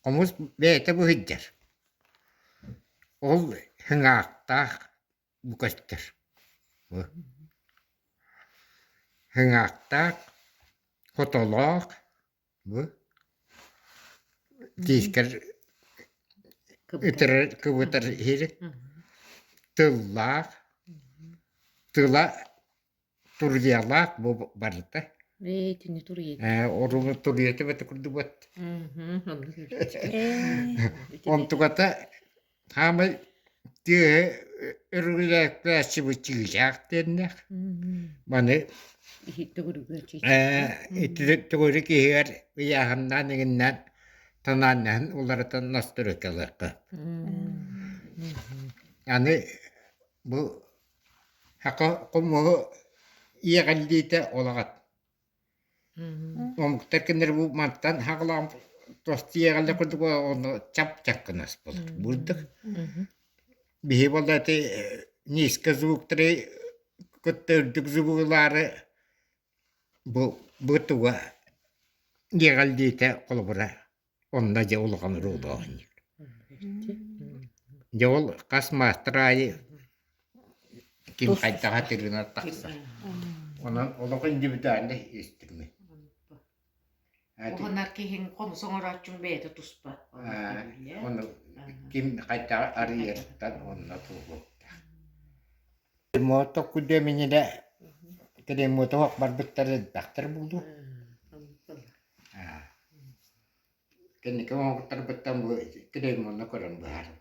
Хомус бэйэтэ быһыйдар. Ол хыҥаахтаах бу көстөр. Бу. Хыҥаахтаах, хотолоох бу тиискэр ытырар кыбытар иһир тыллаах тыла Туруйалаах бу барыта. Ээ, итини туруйа. Ээ, оруну туруйата бэт курдубат. Онтуката хаамай тыаһы өрүлээкпээччибит чыычаах диэннээх. Маны ээ, ити төгүрүк иһигэр ыйааһыннаан иҥиннээн танааннаһын уларытан настройкалыахха. Аны бу Саха хомуһу иэҕиллиитэ улахан. Омуктар кинилэр бу мантан хаҕылаан тосту иэҕиллэ курдук ону чап-чап гынас буолар. Бурдук. Биһи буолла ити низко звуктары кытта үрдүк звугулаары бу бу туга иэҕиллиитэ холобура Онно дьэ улахан оруолу оонньуур. Дьэ ол хас маастар аайы ким хайдаҕа тыргынан тахсар. Онон олох индивидуальнай истигмин. Уһунар киһиҥ хомус оҥорооччуҥ бэйэтэ туспа. Ону ким хайдаҕа арыйарыттан онно туолуохтаах. Мото кудеминилэ кремото барбыттар элбэхтэр буолуо. Кэнники оҥоһуктарбыттан бу клеймону көрөн быһаарым.